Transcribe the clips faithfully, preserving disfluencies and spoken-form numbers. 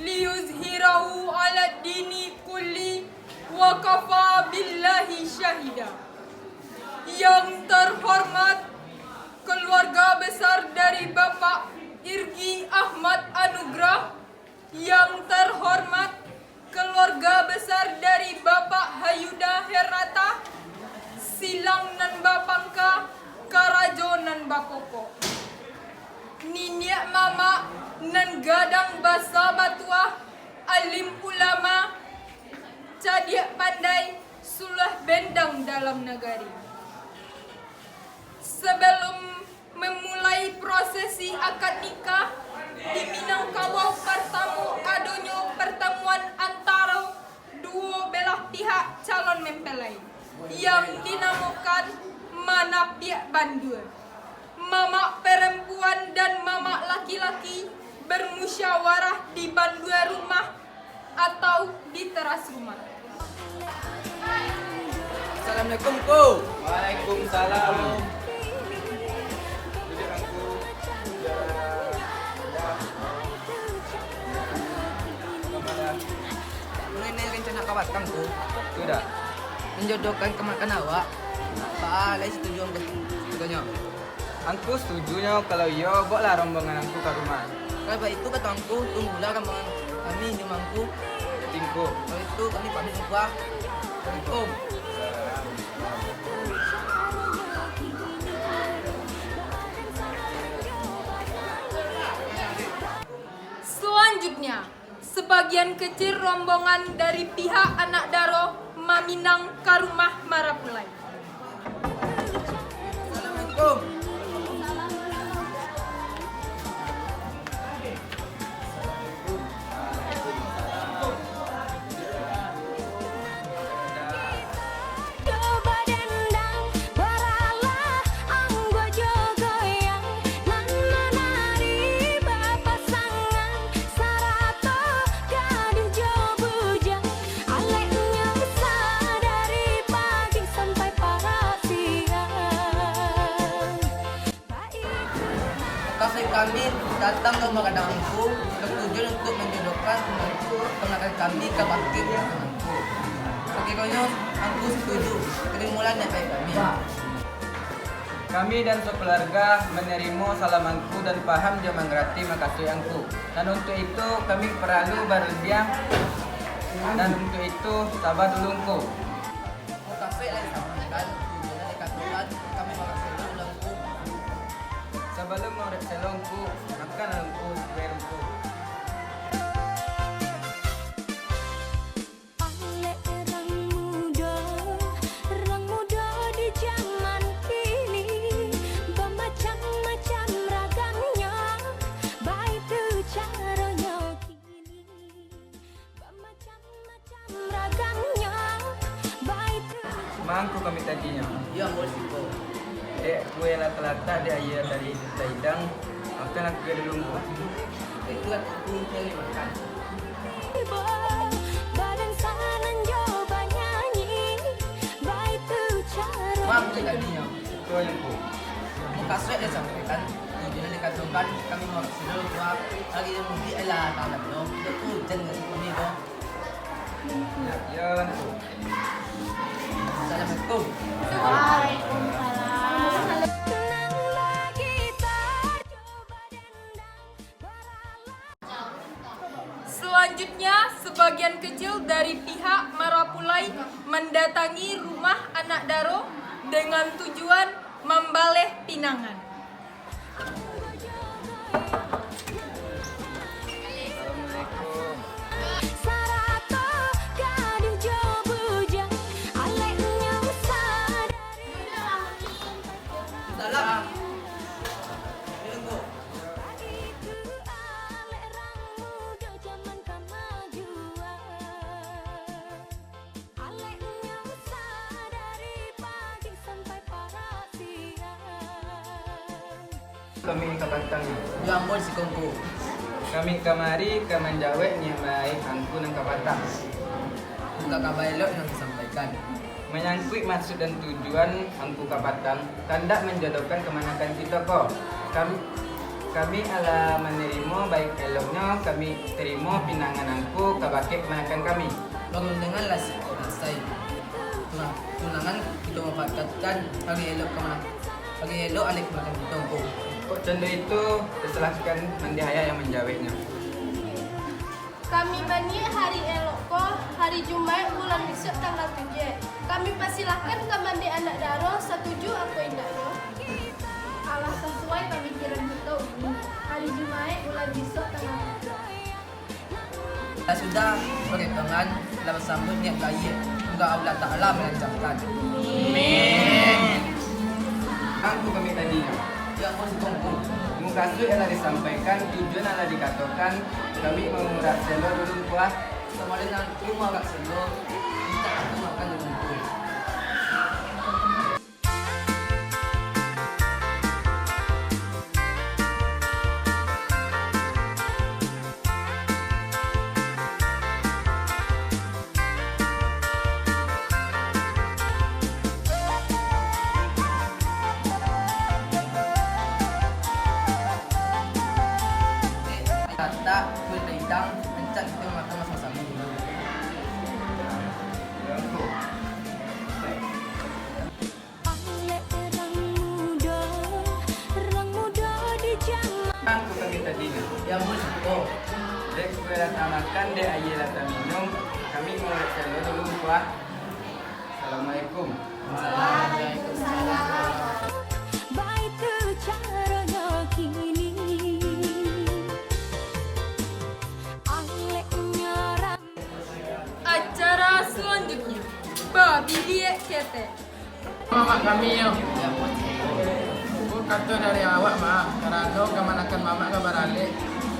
Liyuzhirahu ala dini kulli wa kafa billahi syahida. Yang terhormat keluarga besar dari Bapak Irgi Ahmad Anugrah, yang terhormat keluarga besar dari Bapak Hayuda Herata, silang nan bapangka, karajo nan bapokok. Niniak mamak nan gadang basa batuah, alim ulama, cadiak pandai, suluah bendang dalam nagari. Sebelum memulai prosesi akad nikah, di Minangkabau partamo adonyo pertemuan antaro duo belah pihak calon mempelai, yang dinamokan manapiak bandua. Mamak perempuan dan mamak laki-laki bermusyawarah di bandua rumah atau di teras rumah. Assalamualaikum, Ko. Waalaikumsalam. Mengenai rencana kabatang, Ko. Sudah. Menjodohkan kamanakan awak. Baa lai setuju, Ko? Setuju. Angku setuju nyo, kalau iyo, baoklah rombongan angku ka rumah. Kalau baitu kato angku, tunggulah rombongan kami di rumah angku. Jadi angku. Kalau itu, kami pamit angku ah. Assalamualaikum. Selanjutnya, sebagian kecil rombongan dari pihak anak daro maminang ka rumah marapulai. Coba dendang, baralah anggo jo goyang, nan manari bapasangan, sarato gadih jo bujang, aleknyo sadari pagi sampai parak siang. Mukasuik kami datang ka rumah gadang angku, batujuan untuak manjodohkan kamanakan kami ka bakeh gadang angku. Sakironyo angku satuju, tarimolah niaik baik kami. Kami dan sakeluarga manarimo salam angku dan paham jo mangarati mukasuik angku. Dan untuak itu, kami paralu barlebiah, dan untuak itu, saba dulu angku. Mukasuik lah disampaikan, tujuan lah dikatokan, kami mangasuik dulu angku. Sabalun maurek selo angku, makan lah angku, supayo angku. Alek urang mudo, urang mudo di jaman kini, bamacam-macam ragamnyo, baitu caronyo kini. Bamacam-macam ragamnyo, baitu. Mangko kami tadinyo. Iyo, ambo siko. Dek kue lah talatak, dek aia tadi taidang, makanlah kue dulu, Ngku. Itulah aku cari makan. Badan sanan jo banyanyi, baitu caro. Mangko tadinyo. Iko, Ngku. Mukasuik lah disampaikan, tujuan lah dikatokan, kami mawakili dulu, Pak. Lagi mudik lah, tak ada belum. Itu ujan nggak sih, kami, Bang? Yo, Ngku. Assalamualaikum. Waalaikumsalam. Selanjutnya, sebagian kecil dari pihak marapulai mandatangi rumah anak daro dengan tujuan mambaleh pinangan. Sarato gadih jo bujang, aleknyo sadari. Salam. Baitu alek rang mudo jaman kamajuan. Aleknyo sadari pagi sampai parak siang. Kami ka patang. Yo, ambo siko, Ngku. Kami kamari ka manjawek niaik baik Angku nan ka patang. Buka kaba elok nan disampaikan. Manyangkuik maksud dan tujuan Angku ka patang, kandak manjodohkan kamanakan kito ko. Kami, Kami alah manarimo, baiak eloknyo kami tarimo pinangan Angku kabake kamanakan kami. Pangundangan lah siko salasai. Nah, tunangan kito mapakatkan hari elok kamana-, hari elok alek kamanakan kito, Angku. Kok cando itu, tasalahkan mandeh ayah yang manjaweknyo. Kami baniaik hari elok ko, hari Jumaik bulan bisuak tanggal tujuah. Kami pasilahkan ka mandeh anak daro, satuju apo indaknyo? Alah sasuai pamikiran kito ini. Hari Jumaik bulan bisuak tanggal tujuah. Lah sudah, paretongan lah basambuik niaik gaek, moga Allah Taala malancarkan. Amin. Angku kami tadinyo. Yo, Angku Singkongku. Mukasuik yang lah disampaikan, tujuan yang lah dikatokan, kami mangurak selo dulu, Angku ah. Samo den Angku mangurak selo, mintak Angku makan dulu, Angku. Katak, kulik hidang, rancak kito makan basamo-samo dulu. Alek rang mudo, rang mudo di jaman. Angku kami tadinyo. Yo, Angku Singko. Dek kue lah tamakan, dek aia lah taminum, kami mangurak selo dulu, Angku ah. Assalamualaikum. Waalaikumsalam. Baitu caronyo kini. Aleknyo rang. Acara salanjuiknyo, babiliak ketek. Mamak kami yo. Ko kato dari awak, Mak, karano kamanakan Mamak ka baralek.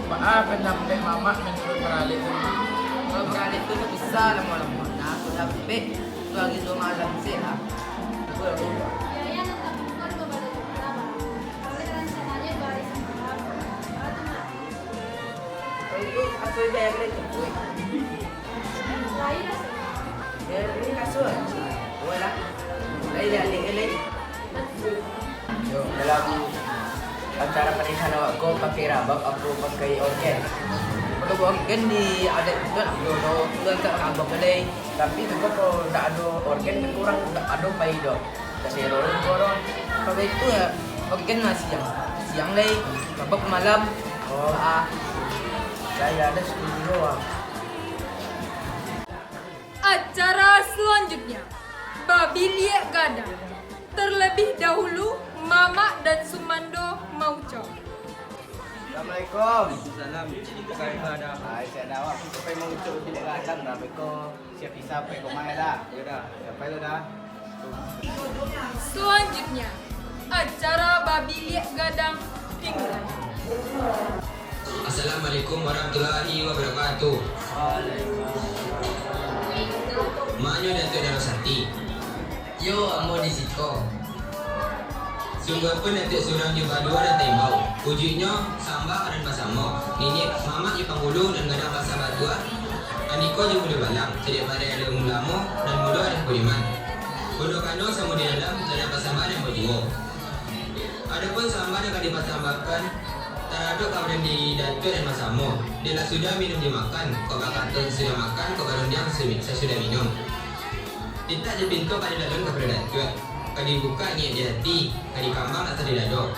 Baa pandapek Mamak manuruik baralek tu? Kalau baralek tu ndak bisa lamo-lamo, nah, ko dapek tu ari duo malam se lah. Ko lah tu. Biaya nan takumpua limo baleh juta, Bang. Kalau rancananyo duo ari samalam. Baa tu, Mak? Kalau itu, kasua dibayar lai, Mak. Lai lah. Yo, ini kasua. Dua lah. Lai, lai, lai, lai. Yo, dalam acara panikahan awak ko pakai rabab apo pakai orgen? Kalau orgen di adat kito, nak dulu, dulu angkek rabab lai. Tapi tu ko, kalau ndak ado orgen, kurang, ndak ado pai doh. Kasih lorong-lorong. Kalau itu yo, orgen lah siang. Siang lai, rabab malam. Oh, ah. Saya ada studio, ah. Acara salanjuiknyo, babiliak gadang. Terlebih dahulu, Mamak dan Sumando maucap. Assalamualaikum. Salam. Hai, saya dah awak. Sampai maucap babiliak gadang dah, beko. Siap isap, beko mai dah. Yo dah, sampai lo dah. Salanjuiknyo, acara babiliak gadang dimulai. Assalamualaikum warahmatullahi wabarakatuh. Manyo Datuak Darussanti? Yo, ambo di siko. Sungguahpun Datuak surang jo baduo nan taimbau. Ujuiknyo, sambah adan basamo. Niniak mamak jo panghulu nan gadang basambah tu, andiko jo mudo balang, cadiak pandai alun ulamo, nan mudo aden budiman. Bundo kano samo di dalam, gadang basambah nan bajuo. Adopun sambah nan ka dipasambahkan, taradok ka badan diri Datuak nan basamo. Dek lah sudah minum jo makan, kok bakato sasudah makan, kok barundiang sasudah minum. Pitak jo pinto ka dilalun kapado Datuak, ka dibukak niaik di ati, ka dikambang asa di dado.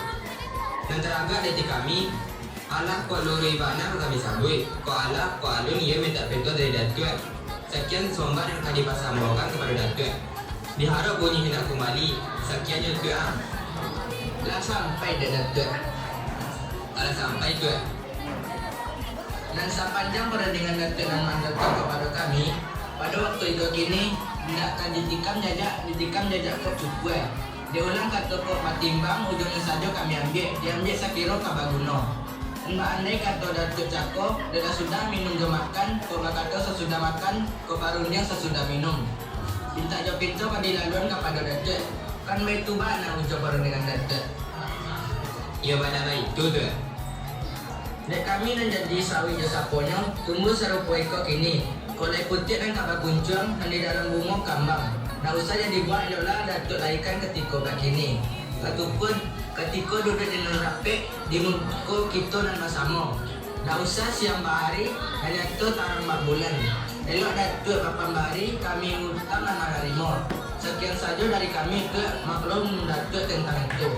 Nan taragak di ati kami, alah kok luruih bana kami sabuik, kok alah kok alun iyo mintak pinto dari Datuak. Sakian sambah nan ka dipasambahkan kapado Datuak. Diharap bunyi handak kumbali, sakian jo Tuak. Lah sampai dek Datuak? Alah sampai, Tuak. Nan sapanjang parandingan Datuak nan maandakan kapado kami, pado wakatu iko kini, indak ka ditikam jajak, ditikam jajak kok cukuik. Diulang kato kok batimbang, ujuangnyo sajo kami ambiak, diambiak sakiro ka baguno. Nan baandai kato Datuak cako, dek lah sudah minum jo makan, kok bakato sasudah makan, kok barundiang sasudah minum. Pintak jo pinto ka dilalun kapado Datuak, kan baitu bana ujuang parandingan Datuak. Iyo bana baitu, Tuak. Dek kami nan jadi sawi jo saponyo, tumbuah sarupo iko kini. Kok lai putiak nan ka bakuncuang, nan di dalam bungo kambang. Ndak usah jadi buang eloklah Datuak laikan katiko bakini. Lah tu pun, Katiko duduak di nan rapek, di muko kito nan basamo. Ndak usah siang bahari, hanyo tu tarang bak bulan. Elok Datuak bapambari, kami utang nan manarimo. Sakian sajo dari kami, Tuak, maklum Datuak tantang itu.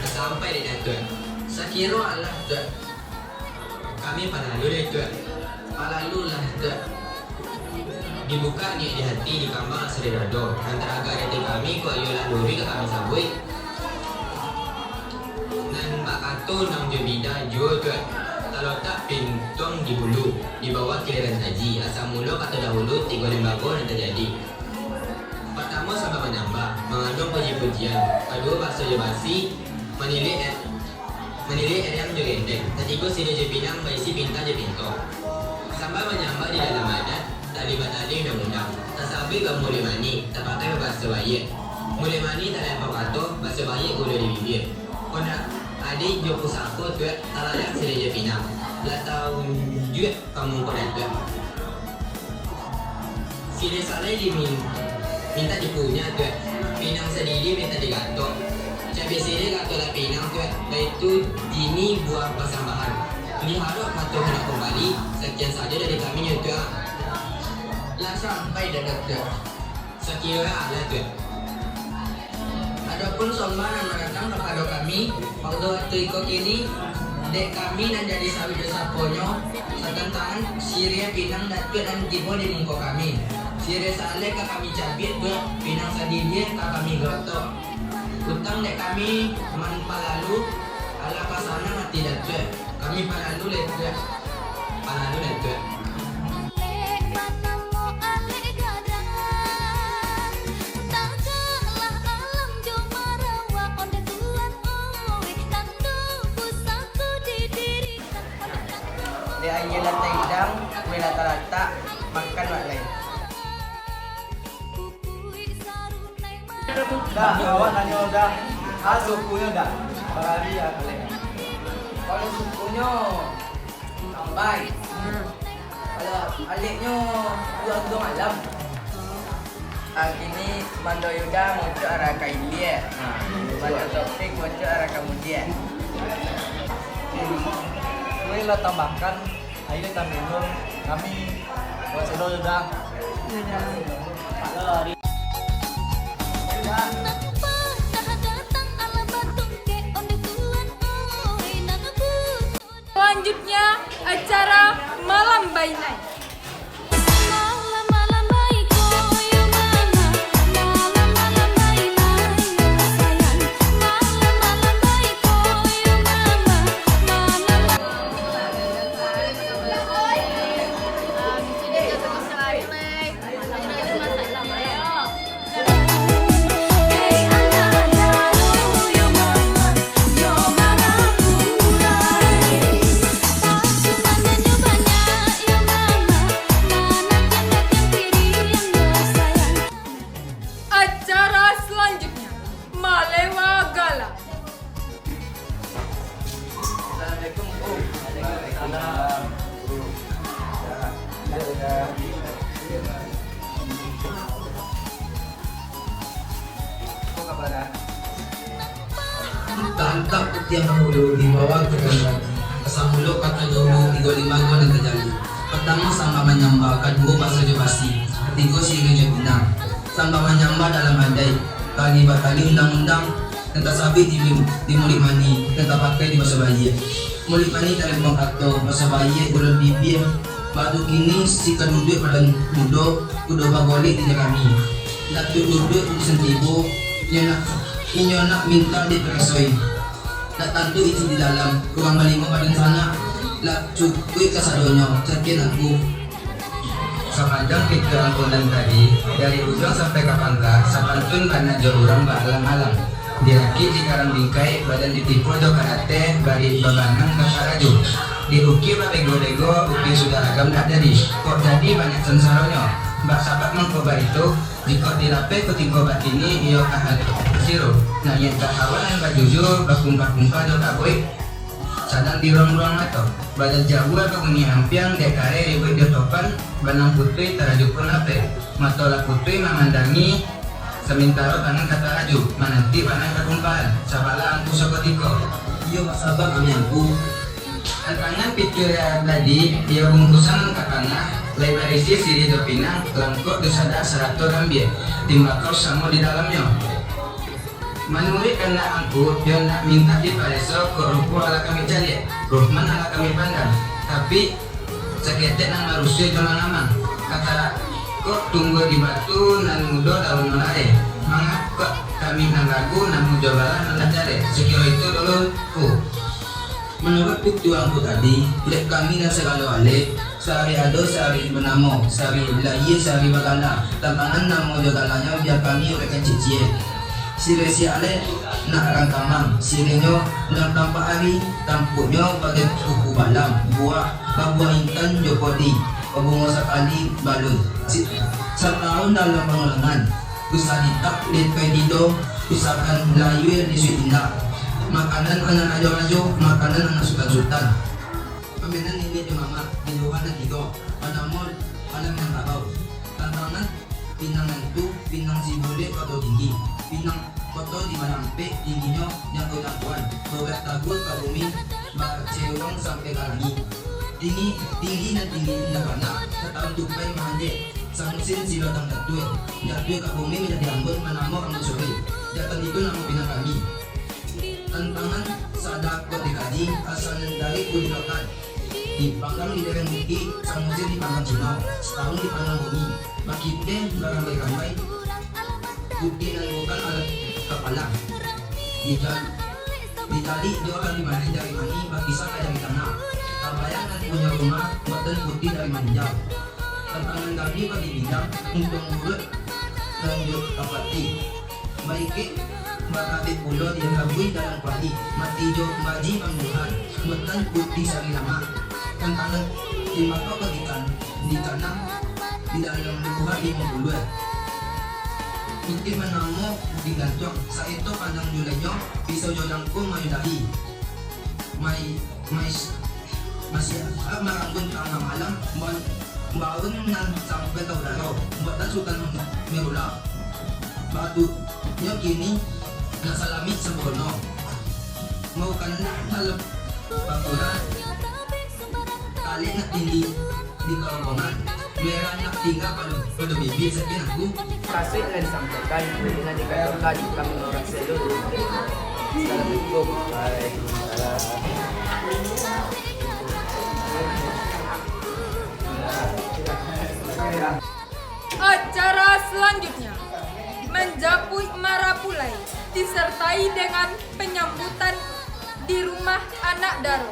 Sampai dek Datuak. Sakiro alah, Tuak. Kami palalu lai, Tuak. Palalu lah, Tuak. Dibukak niaik di hati, dikambang asa di dado. Nan taragak di ati kami, kok iyolah luruih ka kami sabuik. Nan bakato nan jo bida juo, Tuak. Talotak pintuang di hulu, di bawah kiliran taji. Asa mulo kato dahulu, tigo limbago nan tajadi. Partamo sambah manyambah, manganduang puji-pujian. Kaduo baso jo basi, manilik e-, manilik eriang jo gendeng. Katigo siriah jo pinang, baisi pinta jo pinto. Sambah manyambah di dalam adat, tali batali undang-undang. Tasabuik bamuluik manih, tapakai babaso baiak. Muluik manih talempau kato, baso baiak gulo di bibia. Kondak adat jo pusako, Tuak, talayak siriah jo pinang. Lah taunjuak ka muko Datuak. Siriah salai dimin-, mintak dipunyah, Tuak. Pinang sadidi mintak digatok. Cabiak siriah gatok lah pinang, Tuak. Baitu dini buah pasambahan. Diharap ka Tuhan kumbali. Sakian sajo dari kami nyo, Tuak. Lah sampai dek Datuak. Sakiro alah, Tuak. Adopun sombah nan datang kapado kami, wakatu iko kini, dek kami nan jadi sawik jo saponyo, satantangan siriah pinang Datuak nan tibo di muko kami. Siriah salai ka kami cabiak, Tuak, pinang sadidi ka kami gatok. Utang dek kami nan palalu, alah ka sanang ati Datuak. Kami palalu lai, Tuak. Palalu lai, Tuak. Alek banamo alek gadang, tagaklah alam jo marawa, ondeh Tuhan oi, tandu pusako didirikan, ondeh tandu. Dek aia lah taidang, kue lah talatak, makan wak lai. Dah, awak nanyo dah, ah, sukunyo dah, barari ah, alek. Kalau sukunyo, Tambai. Hmm. Kalau aleknyo, dua aguang alam. Ah, kini Mando Yuda muncul arah ka ilia. Ha, Mando Taufik muncul arah ka mudia. Kue lah tambahkan. Ayo, taminum, kami buat sado sudah. Selanjutnya, acara Malam Bainai. Acara selanjutnya, Malewa Gala. Assalamualaikum, Om. Waalaikumsalam. Apo kabar, ah? Taantak putiang dahulu, dibawa ka dalam lagi. Asa mulo kato dahulu, tigo limbago nan tajadi. Partamo sambah manyambah, kaduo baso jo basi, katigo siriah jo pinang. Sambah manyambah dalam adaik, tali batali undang-undang, nan tasabuik di, di muluik manih, nan tapakai di baso baiak. Muluik manih talempong kato, baso baiak gulo bibia. Batu kini si kaduduak badan kudo, kudo bagolek di kami. Datuak duduak di santibo, inyo nak, inyo nak mintak diparasoi. Nak tantu isi di dalam, urang balimo badan sanak, lah cukuik kasadonyo, sakian aku. Sapanjang pituah angko nan tadi, dari ujuang sampai ka pangka, sapantun bana jo urang baalang-alang. Dirakik di karang bingkai, badan ditipo jo karateh, barik babanang ka karajo. Diukir babego-bego, ukir sudah ragam dak jadi. Kok jadi banyak sansaronyo? Bak sabab mangko baitu, jikok dilapeh kutiko batini, iyo ka ado siro. Nah, yang ka kawan nan bajujua, bakungka-kungka jo tabuik. Sadang diruang-ruang mato. Badan jauah babunyi ampiang, dek kareh ribuik jo topan, banang putuih tarajun pun lapeh. Mato lah putuih mamandangi, Samantaro tangan ka taraju, mananti panah ka kumpalan, sabalah angku sakutiko. Iyo, basaba kami angku. Tantangan pituah tadi, iyo bungkusan nan ka tangah, lai barisi siriah jo pinang, langkok jo sadak sarato gambia, timbakau samo di dalamnyo. Manuruik kandak angku, iyo nak mintak dipareso, kok rupo alah kami caliak, Ruhman alah kami pandang, tapi saketek nan marusuah jo mangamang. Kata kok tunggua di batu nan mudo daunnyo lareh, mangakok kami nan ragu, namuah jo balah nan dak jareh. Sakiro itu dulu, ku. Manuruik pituah angku tadi, dek kami nan sagalo alek, sahari ado, sahari banamo, sahari lahia, sahari bagala, tantangan namo jo galanyo, bia kami uraikan ciek-ciek. Siriah si alek nak rangkamang, siriahnyo nan tampak ari, tampuaknyo bagai kuku balam, buah, babuah intan jo podi, babungo sakali balun. Si-, satahun dalam pangulangan. Usah ditak dek pai tido, usahakan layua disuik indak. Makanan anak rajo-rajo, makanan anak sutan-sutan. Pamainan niniak jo mamak, di luha nan tigo, banamo Alam Minangkabau. Tantangan pinang nan tu, pinang si bulek koto tinggi, pinang koto di balampek tingginyo jangkau-jangkauan, baubek taguah ka bumi, bacewang sampai ka langik. Tinggi, tinggi nan tinggi indak bana, satahun tupai maanjek. Samusin si batang jatuah, jatuah ka bumi manjadi ambun, banamo Ambun Suri. Jatan itu namo pinang kami. Tantangan sadang kok dikaji, asal nan dari kulit rotan. Dipanggang di lereng bukik, samusin dipanggang cino, satahun dipanggang bumi. Bakiteh barambai-rambai, putiah nan bukan alat kapalang. Dijal-, dijalik jo urang di manih jari manih, bakisah ka jari tangah. Tabayang nan punyo rumah, buatan putiah dari maninjau. Tantangan kami bagi bidang, untuang buruak, lanjut kapati. Baikek, barabek pulo di labuih dalam kuali, mati jo baji pambunuahan, buatan putiah sari lamak. Tantangan timbakau bagi tan-, ditanam di dalam luha limo puluah. Putiah banamo digantuang, saeto pandang julainyo, pisau jo jangko manyudahi. Mai-, mais-, Masiah, ah, maranggun tangah malam, ba-, baun nan sampai ka udaro, buatan Sutan Mirula. Batunyo kini nak salamik sampurno. Mau kandak dalam pakuran, kalek nak tinggi di karongkongan, merah nak tingga pado, pado bibia, sakian aku. Kasuik lah disampaikan, bila dikatakan kami orang selo. Assalamualaikum. Waalaikumsalam. Acara selanjutnya, manjapuik marapulai, disertai dengan penyambutan di rumah anak daro.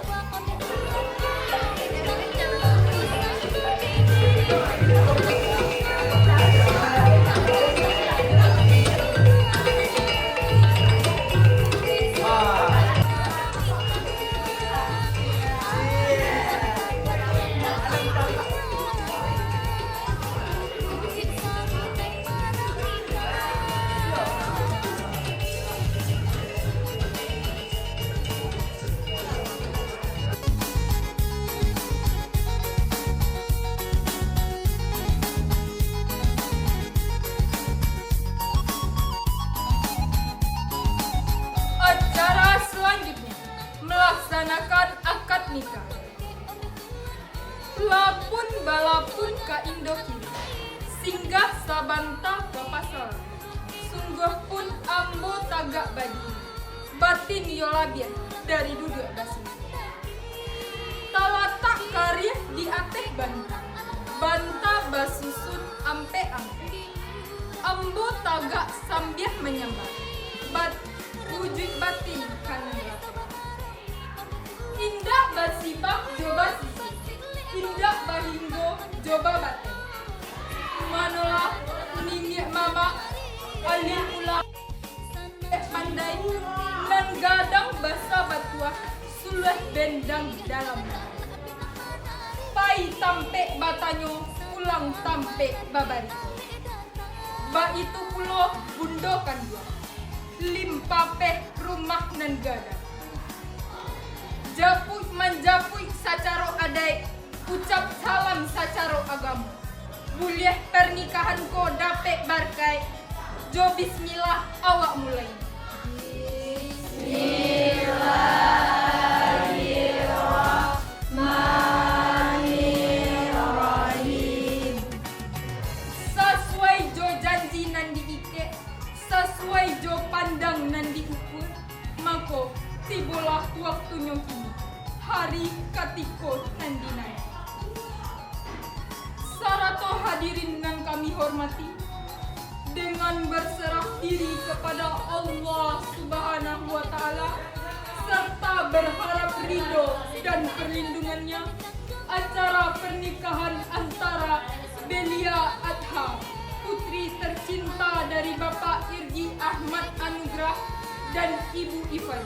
Acara selanjutnya, melaksanakan akad nikah. Lapun balapun ka indo kiri, singgah sabanta ka pasaran. Sungguah pun ambo tagak badiri, batin iyo labiah dari duduak basingguah. Talatak kariah di ateh banta, banta basusun ampek-ampek. Ambo tagak sambiah manyambah, bat-, wujuik batin ka nan lapeh. Indak basibak jo basisi, indak bahinggo jo babateh. Manolah niniak mamak, alim ulama, pandai, nan gadang basa batuah, suluah bendang dalam. Pai tampek batanyo, pulang tampek babarito. Baitu pulo bundo kanduang, limpapeh rumah nan gadang. Japuik manjapuik sacaro adaik, ucap salam sacaro agamo. Buliah parnikahan ko dapek barakaik, Jo bismillah awak mulai. Sasuai jo janji nan diikek, sasuai jo pandang nan diukur, mako, tibolah waktunyo kini, hari katiko nan dinanti. Sarato hadirin nan kami hormati, dengan berserah diri kepada Allah Subhanahu wa Ta'ala, serta berharap ridho dan perlindungan-Nya, acara pernikahan antara Belia Adha, putri tercinta dari Bapak Irgi Ahmad Anugrah, dan Ibu Ifan,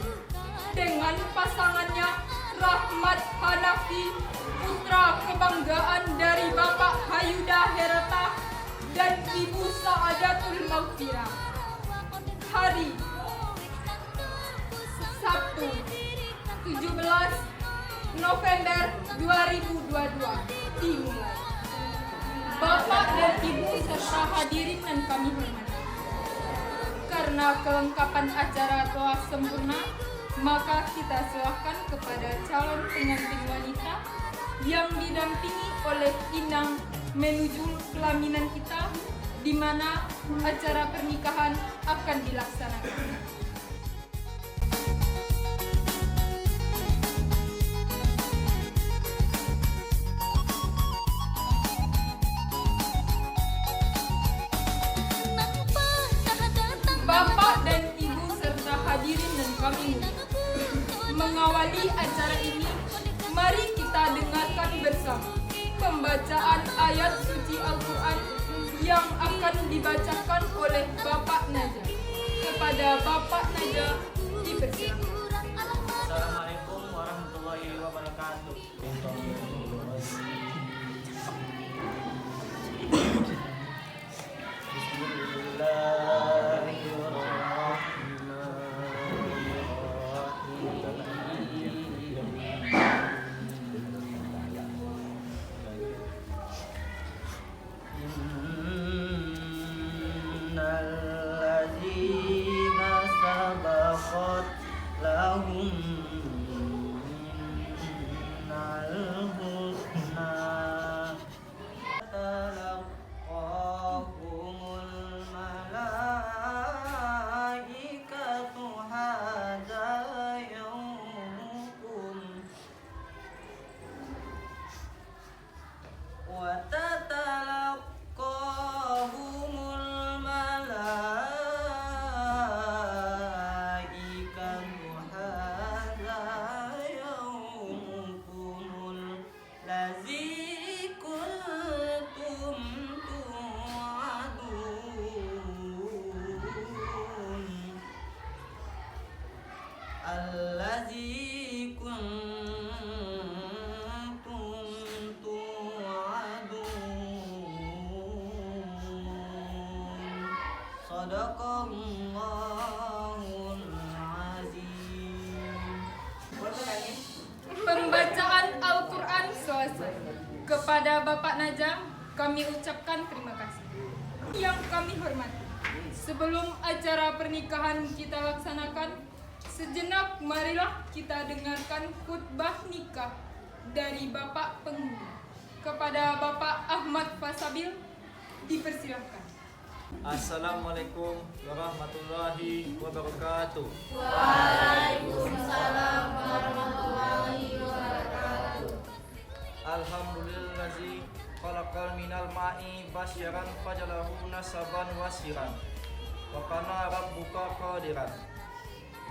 dengan pasangannya Rahmat Hanafi, putra kebanggaan dari Bapak Hayuda Herata dan Ibu Saadatul Maghfirah. Hari Sabtu, tujuh belas November dua ribu dua dua, dimulai. Bapak dan Ibu serta hadirin nan kami hormati, karena kelengkapan acara telah sempurna, maka kita serahkan kepada calon pengantin wanita yang didampingi oleh inang menuju pelaminan kita, di mana acara pernikahan akan dilaksanakan. Bapak dan Ibu serta hadirin nan kami muliakan, mengawali acara ini, mari kita dengarkan bersama pembacaan ayat suci Al-Quran yang akan dibacakan oleh Bapak Najah. Kepada Bapak Najah, dipersilakan. Assalamualaikum warahmatullahi wabarakatuh. إن الذين سبقت لهم منا الحسنى تلقاهم الملائكة هذا يومكم وتتلقاهم الملائكة هذا يومكم الذي كنتم توعدون الذي كنتم توعدون صدق الله العظيم. Pembacaan Al-Quran selesai. Kepada Bapak Najah, kami ucapkan terima kasih. Yang kami hormati, sebelum acara pernikahan kita laksanakan, sejenak marilah kita dengarkan khutbah nikah dari Bapak Penghulu. Kepada Bapak Ahmad Fasabil, dipersilahkan. Assalamualaikum warahmatullahi wabarakatuh. Waalaikumsalam warahmatullahi wabarakatuh. Alhamdulillazi khalaqa minal ma'i basyaran faja'alahu nasaban wa sihran. Wa kana rabbuka qadiran.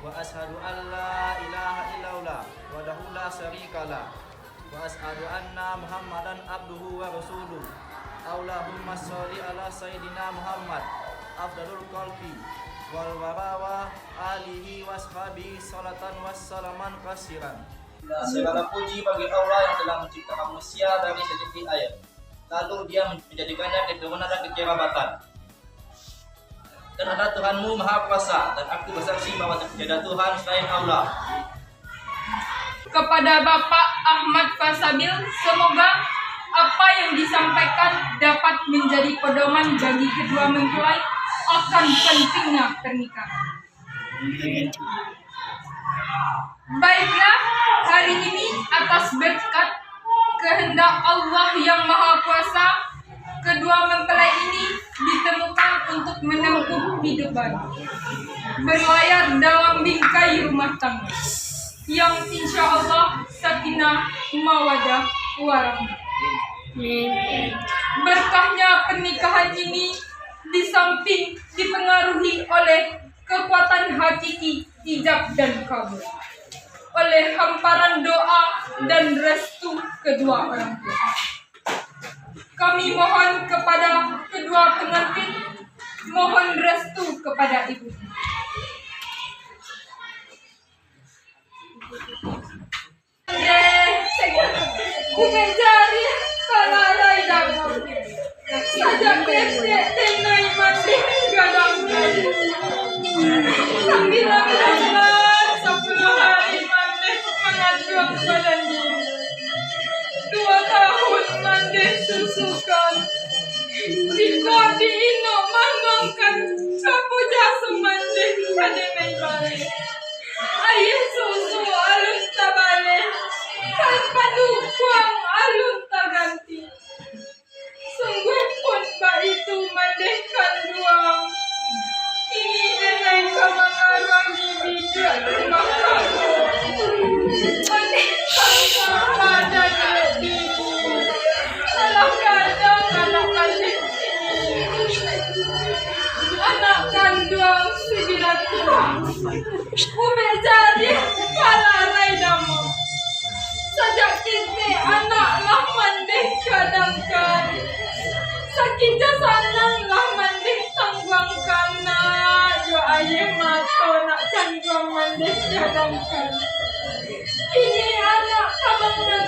Wa asyhadu an la ilaha illallah wahdahu la syarikalah. Wa asyhadu anna Muhammadan abduhu wa rasuluh. Allahumma shalli ala Sayyidina Muhammad, afdalul khalqi wal wara, wa alihi wa ashabihi, salatan wa salaman kasiran. Segala puji bagi Allah yang telah menciptakan manusia dari setitik air, lalu Dia menjadikannya keturunan dan kekerabatan. Dan adalah Tuhanmu Maha Kuasa, dan aku bersaksi bahwa tiada Tuhan selain Allah. Kepada Bapak Ahmad Fasabil, semoga apa yang disampaikan dapat menjadi pedoman bagi kedua mempelai. akan pentingnya pernikahan. Baiklah, hari ini atas berkat kehendak Allah yang Maha Kuasa, kedua mempelai ini ditemukan untuk menempuh hidup baru, berlayar dalam bingkai rumah tangga yang insya Allah sakinah, mawadah, warahmah. Berkahnya pernikahan ini di samping dipengaruhi oleh kekuatan hakiki ijab dan kabul, oleh hamparan doa dan restu kedua orang tua. Kami mohon kepada kedua pengantin, mohon restu kepada ibu. Ubek jari talarai damo. Sajak ketek denai mandeh gadang tadi. Sambilan bulan sapuluah hari mandeh mangaduang badan diri. Duo tahun mandeh susukan. Jikok diinok manuangkan, sapo jaso mandeh ka denai baliak. Aia susu alun tabaleh, kan padukuang alun taganti. Sungguahpun baitu mandeh kanduang, kini denai ka mangaruangi biduak rumah tanggo. Mandeh kanduang badan dek diri. Alah gadang anak mandeh kini. Anak kanduang sambilan bulan. Ubek jari talarai damo. Sajak ketek anak lah mandeh gadangkan. Sakik jo sanang lah mandeh tangguangkan, nak jo aia mato nak kanduang mandeh gadangkan. Kini anak ka mangan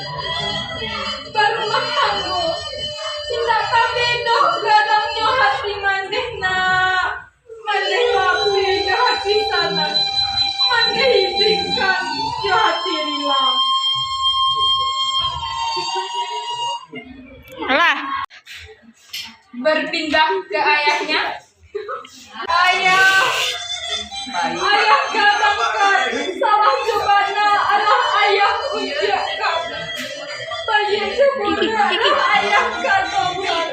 barumah tanggo. Indak tabek doh gadangnyo hati mandeh, nak. Mandeh lapeh jo hati sanang, mandeh izinkan jo hati rila. Alah. Berpindah ke ayahnya. Ayah, ayah gadangkan, salah jo bana, alah ayah ujiakan. Baiak jo buruak, ayah katokan.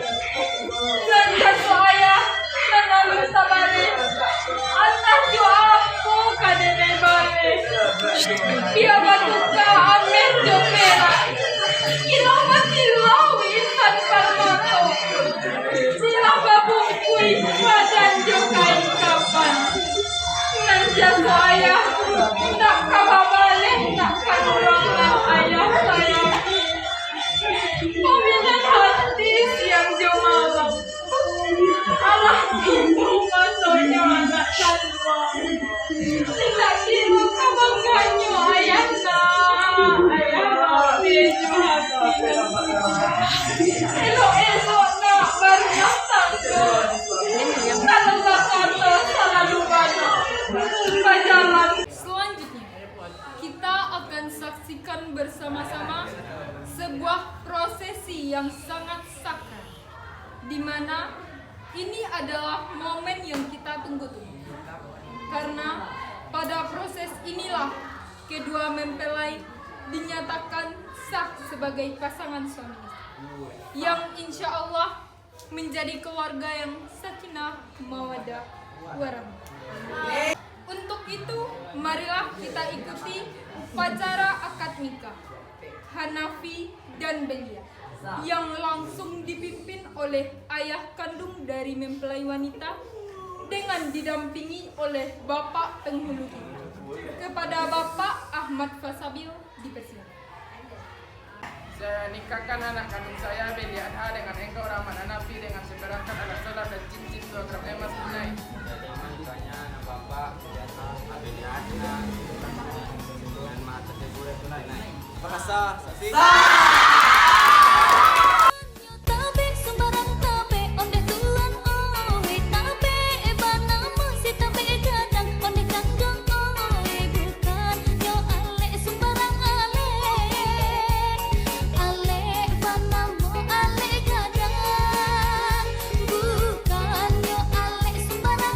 Nan jaso ayah, nan alun tabaleh. Antah jo apo ka denai baleh. Bia batuka ameh jo perak. Kilau bakilau intan parmato. Silah babungkuih badan jo kain kapan. Nan jaso ayah, nak ka babaleh, nak ka pulang nan ayah sayangi. Paminan hati siang jo malam. Alah tibo masonyo anak kanduang. Indak kiro kabangganyo ayah nak, ayah lapeh jo hati nan suci. Elok-elok nak barumah tanggo. Kalau lah kato salalu bana bajalan. Selanjutnya, kita akan saksikan bersama-sama sebuah prosesi yang sangat sakral, di mana ini adalah momen yang kita tunggu-tunggu. Karena pada proses inilah kedua mempelai dinyatakan sah sebagai pasangan suami istri, yang insya Allah menjadi keluarga yang sakinah, mawadah, warahmah. Untuk itu, marilah kita ikuti upacara akad nikah Hanafi dan Belia yang langsung dipimpin oleh ayah kandung dari mempelai wanita dengan didampingi oleh bapak penghulu kita. Kepada Bapak Ahmad Fasabil dipersilakan. Saya nikahkan anak kandung saya, Beli Adha, dengan engkau, Rahmat Hanafi, dengan seperangkat alat sholat dan cincin dua gram emas tunai. Saya terima nikahnya anak bapak, Beli Adha, Beli Adha, dengan mahar tersebut tunai. Apakah sah, saksi? Sah! Tabek sumbarang tabek ondeh tuan oi, tabek bana musti tabek gadang ondeh kanduang oi, bukannyo alek sumbarang alek, alek banamo alek gadang, bukannyo alek sumbarang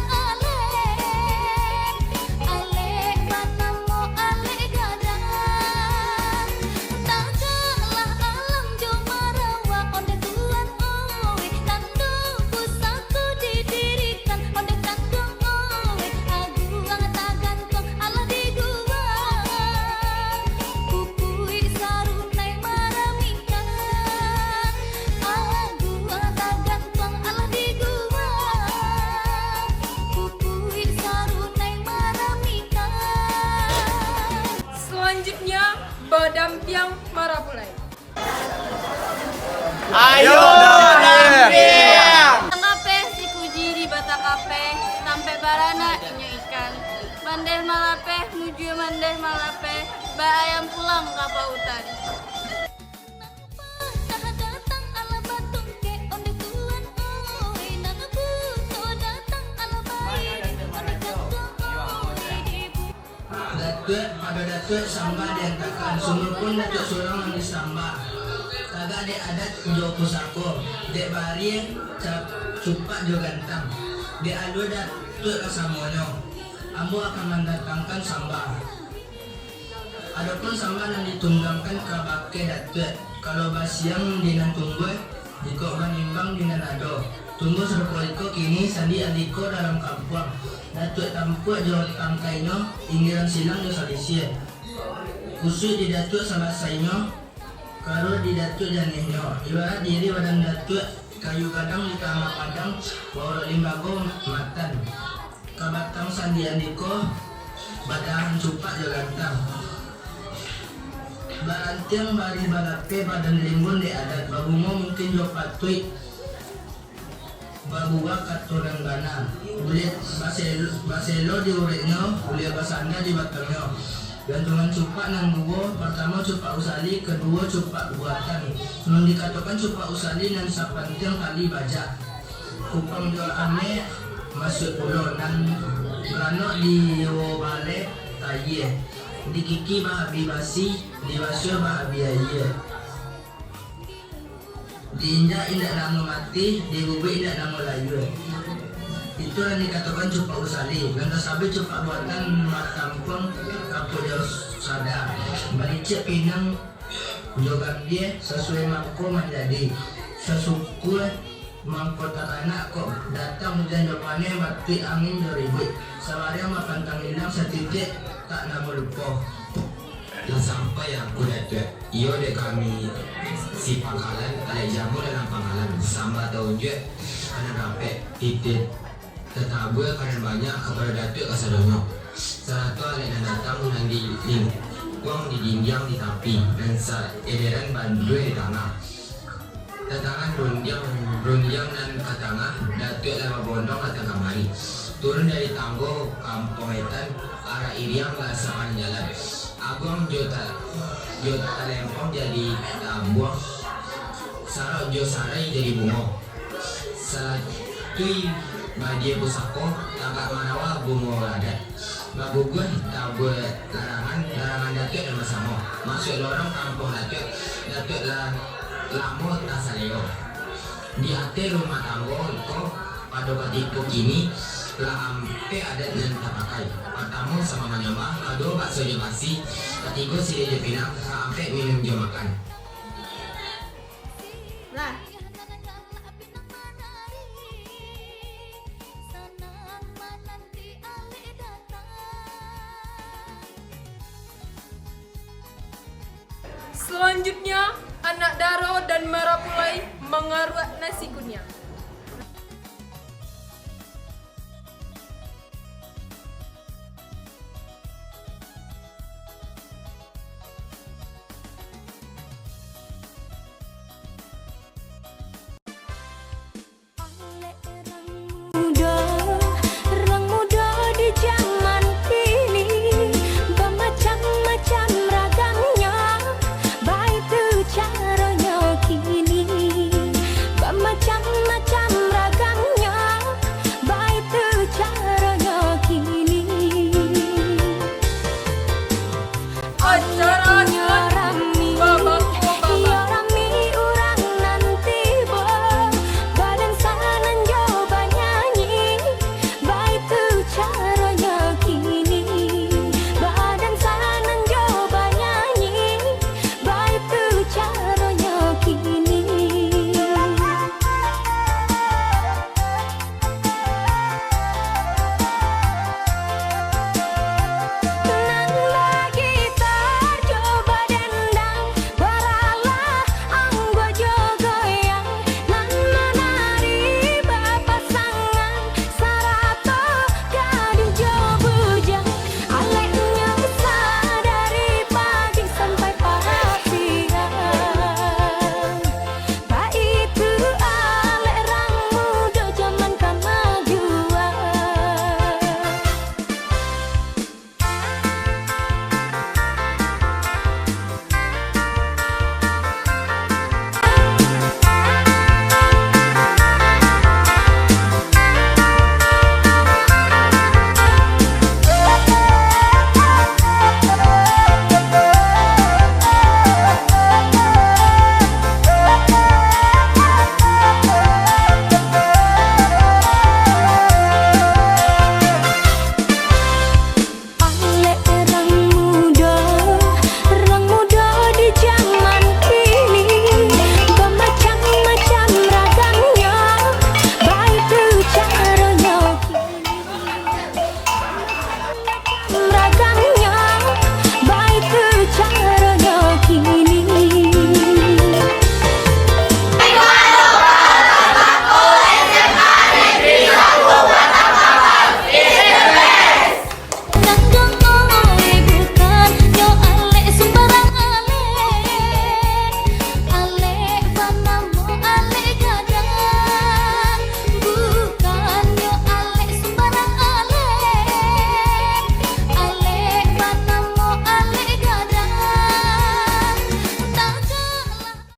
Ayo, Ayo, Dang Dang Dang! Dang! Takapeh si Kuji di Batakapeh, tampek baranak inyo ikan. Mandeh malapeh, mujua mandeh malapeh, baayam pulang ka pautan. Datuak, pado Datuak sambah diantakan, sungguahpun Datuak surang nan disambah. Tagak dek adat jo pusako, dek barie, ca-, cupak jo gantang, dek alua Datuak kasamonyo, ambo akan mandatangkan sambah. Adopun sambah nan ditunggangkan kabake Datuak, kalau basiang di nan tumbuah, jikok banimbang di nan ado. Tumbuah sarupo iko kini, sandi andiko dalam kampuang. Datuak tampuak jo tangkainyo, inggiran silang jo salisih. Kusuik di Datuak salasainyo, karuah di Datuak janiahnyo. Ibarat diri badan Datuak, kayu gadang di tangah padang, baurek limbago matan. Kabatang sandi andiko, badahan cupak jo gantang. Barantiang barih balapeh, badan rimbun dek adat, babungo mungkin jo patuik, babuah kato nan bana. Buliah basel-, baselo di ureknyo, buliah basanda di batangnyo. Gantungan cupak nan duo, partamo cupak usali, kaduo cupak buatan. Nan dikatokan cupak usali nan sapantiang tali bajak. Kupang jo ameh masuak pulo, nan baranok di baleh tayie, di kiki bahabih basi, di basuah bahabih ayie. Diinjak indak namuah mati, dibubuik indak namuah layua. Itu nan dikatokan cupak usali, nan tasabik cupak buatan, batampuang kapuak jo sada, balicik pinang jo gambia, sasuai mangko manjadi, sasuku mangko taranak, kok datang ujan jo paneh, batuik angin jo ribuik, sabariang bapantang ilang, satitiak tak namuah lupo. Lah sampai angku Datuak, iyo dek kami si pangkalan, alek jamu dalam pangkalan, sambah taunjuak ka nan rapek, titih tatabua ka nan banyak, kapado Datuak kasadonyo, sarato alek nan datang nan di lingkuang, di dindiang, di tapi, nan saederan badueh di tangah. Tatangan rundiang, rundiang nan ka tangah, Datuak lah babondong datang kamari. Turun dari tanggo kampuang etan, arah iriang lah sapanjang jalan. Aguang jo ta-, jo talempong jadi tabuang, sarok jo sarai jadi bungo. Salatuih badia pusako, tagak marawa bungo adat. Baguguah tabuah larangan, larangan Datuak nan basamo. Masuak lorong kampuang Datuak, Datuak lah lamo tasaleo. Di ateh rumah tanggo iko, pado katiko kini, lah ampek adat nan tapakai. Partamo, sambah manyambah, kaduo, bakso jo basi, katigo, siriah jo pinang, kaampek, minum jo makan. Lah. Salanjutnya, anak daro dan marapulai mangaruak nasi kuniang.